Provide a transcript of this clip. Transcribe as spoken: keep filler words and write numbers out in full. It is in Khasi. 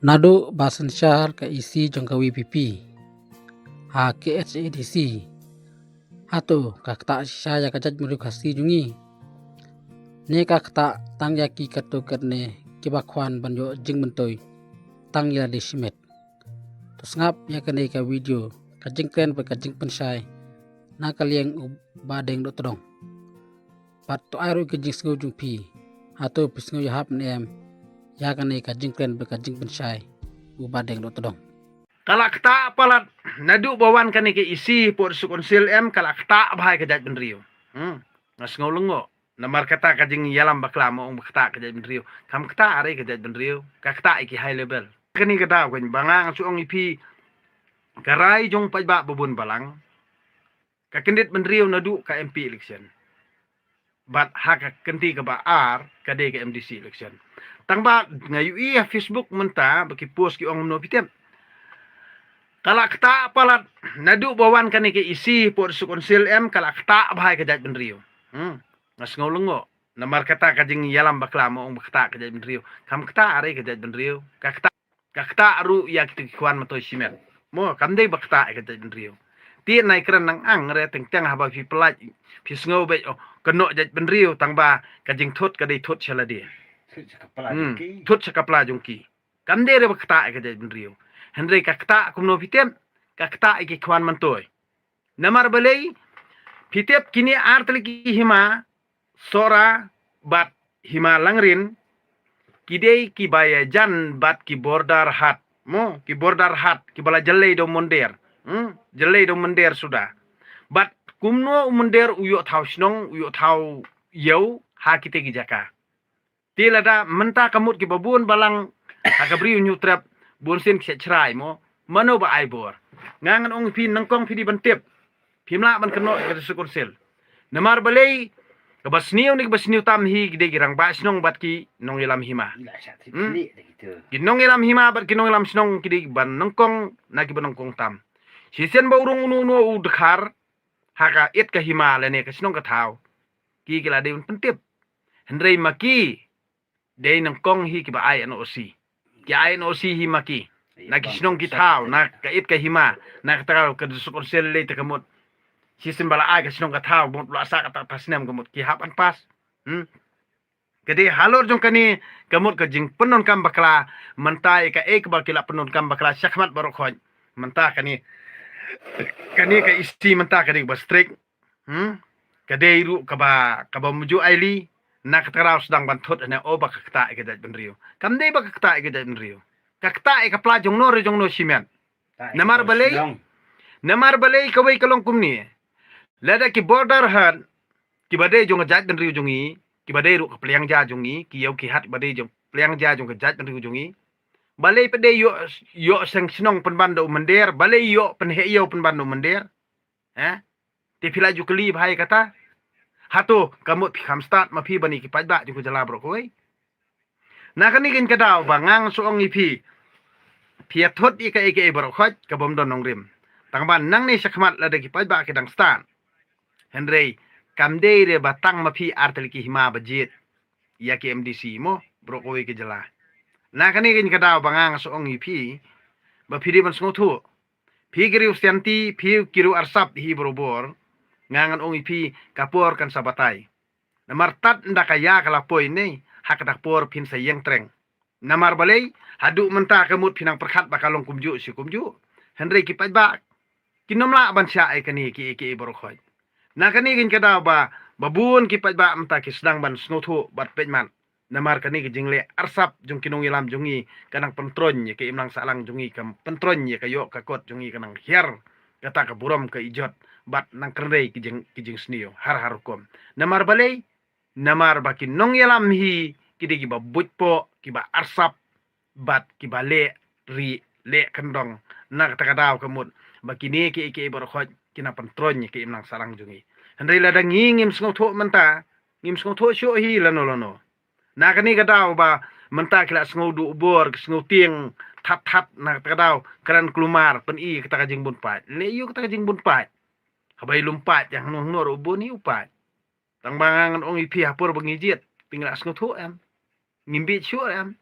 Naduh ba synshar ka E C jong ka V P P ha K H A D C, hato ka ktah shisha ïa ka jaitbynriew Khasi jong ngi? Ne ka ktah tang ïa ki katto katne kiba kwah ban ïoh jingmyntoi tang ïa lade shimet? To sngap ïa kane ka video, ka jingkren bad ka jingpynshai na ka liang u Bah Deng Dohtdong. Bad to ai ruh ka jingsngew jong phi, hato phi sngew ïahap ne em ïa kane ka jingkren bad ka jingpynshai u Bah Deng Dohtdong? Ka la ktah palat, naduh ba wan kane ka E C hapoh District Council em, ka la ktah bha ïa ka jaitbynriew. Hmm. Nga sngew lyngngoh. Namar kata ka jingïalam bakla, ma ong ba ktah ka jaitbynriew. Kam ktah re ka jaitbynriew. Ka ktah ïa ki high level. Kane ka daw kane ba nga nga shu ong ïa phi, ka rai jong paidbah ba bun balang, ka kyndit bynriew naduh ka M P election. Bad ha ka kynti kaba ar ka dei ka M D C election. Tang ba nga ïohi ha Facebook mynta ba ki post, ki ong kumno phi tip? Ka la ktah palat, naduh ba wan kane ka E C hapoh District Council em, ka la ktah bha ïa ka jaitbynriew. Hmm. Nga sngew lyngngoh. Namar kata ka jingïalam bakla, ma ong ba ktah ka jaitbynriew. Kam ktah re ka jaitbynriew. Ka ktah, ka ktah ruh ïa kita ki khwan myntoi shimet. Mo, kam dei ba ktah ïa ka jaitbynriew. Te nai kren nang ang re, teng teng haba phi pynlait, phi sngew beit, oh, ka noh jaitbynriew, tang ba ka jingthut ka dei thut sha lade. Thut sha ka pla jong ki. Hmm, thut sha ka pla jong ki. Kam dei re ba ktah ïa ka jaitbynriew. Hynrei ka ktah kumno phi tip? Ka ktah ïa ki khwan myntoi. Namar balei? Phi tip kine ar tylli ki hima, Sohra bad Hima Langrin, ki dei kiba ïajan bad ki border hat. Mo, ki border hat, kiba la jyllei da u mynder. Hmm? Jyllei da u mynder suda. Bad kumno u mynder u ïoh thaw shnong, u ïoh thaw ïew ha kita ki jaka? Te lada mynta ka mut kiba bun balang ha ka Bri u Hynñiewtrep, bun sien ki shait shrai mo. Mano ba ai bor? Nga ngan ong phi nyngkong phi dei ban tip. Phim lah ban kynnoh ïa ka District Council. Namar balei? Kaba sniew ne kaba sniew tam hi ki dei ki rangbah shnong bad ki nongïalam hima. Hmm? Ki nongïalam hima bad ki nongïalam shnong ki dei kiba nyngkong na kiba nyngkong tam. Shisien ba u rung uno uno u dkhar ha ka it ka hima lane ka shnong ka thaw, ki ki la dei ban pyntip. Hynrei ma ki dei nyngkong hi kiba ai N O C. Ki ai N O C hi ma ki. Na ki shnong ki thaw, na ka it ka hima, na kata ka District Council lei te ka mut. Shisien ba la ai ka shnong ka thaw, mut la sah kata ka snem ka mut ki hap ban pass. Hmm? Ka dei halor jong kane ka mut ka jingpyndonkam bakla, mynta ïa kaei kaba ki la pyndonkam bakla shakhmat baroh khoit. Mynta kane, kane ka E C mynta ka dei kaba strict. Hmm? Ka dei ruh kaba, kaba mujur aili, na kata ka daw sdang ban thut ne, oh, ba ka ktah ïa ka jaitbynriew. Kam dei ba ka ktah ïa ka jaitbynriew. Ka ktah ïa ka pla jongno re jongno shimet. Namar balei? Namar balei kawei ka long kumne. Lada ki border hat, kiba dei jong ka jaitbynriew jong ngi, kiba dei ruh ka pliang ja jong ngi, ki ïew ki hat ba dei jong pliang ja jong ka jaitbynriew jong ngi. Balei pat dei ïoh, ïoh seng shnong pynban da u mynder, balei ïoh pynheh ïew pynban da u mynder? Eh? Te phi la ju kylli bha ïa kata. Hato ka mut phi kham stad ma phi bad ki paidbah jong ka jylla baroh kawei? Na kane kane ka daw ba nga ngan shu ong ïa phi, phi ïa thut ïa kaei kaei baroh khoit ka bym don nongrim. Tang ba nangne shakhmat lada ki paidbah ki dang stad. Hynrei kam dei re ba tang ma phi ar tylli ki hima ba jied ïa ki M D C mo, baroh kawei ka jylla. Na kane kane ka daw ba nga ngan shu ong ïa phi ba phi dei ban sngewthuh. Phi ki riew Shanti, phi ki riew Arsap hi barabor, nga ngan ong ïa phi ka por kan sa batai. Namar tad ynda ka ïa ka la poi ne, ha kata ka por phin sa ïeng treng. Namar balei, haduh mynta ka mut phi nang pyrkhat ba ka long kumjuh shi kumjuh. Hynrei ki paidbah kin ym lah ban shah ïa kane kiei kiei baroh khoit. Na kane kane ka daw ba, ba bun ki paidbah mynta ki sdang ban sngewthuh bad peit mat. Namar kane ka jingleh arsap jong ki nongïalam jong ngi ka nang pyntroiñ ïa ka imlang sahlang jong ngi, ka pyntroiñ ïa ka ïoh ka kot jong ngi, ka nang hiar kata ka burom ka ijot bad nang kynrei ki jing, ki jingsniew har har rukom. Namar balei? Namar ba ki nongïalam hi ki dei kiba buit poh, kiba arsap bad kiba leh rieh leh kyndong. Na kata ka daw ka mut ba kine kiei kiei baroh khoit ki nang pyntroiñ ïa ka imlang sahlang jong ngi. Hynrei lada ngi ngim sngewthuh mynta, ngim sngewthuh shuh hi lano lano. Na kane ka daw ba mynta ki la sngew duh bor, ki sngew tieng that that, na kata ka daw kren kulmar, pyni kata ka jingbun paid. Leh ïa kata ka jingbun paid. Haba i lum paid, ïa hangno hangno ruh bun hi u paid. Tang ba nga ngan ong ïa phi ha por ba ngi jied, phi ngi la sngewthuh em? Ngim bieit shuh em?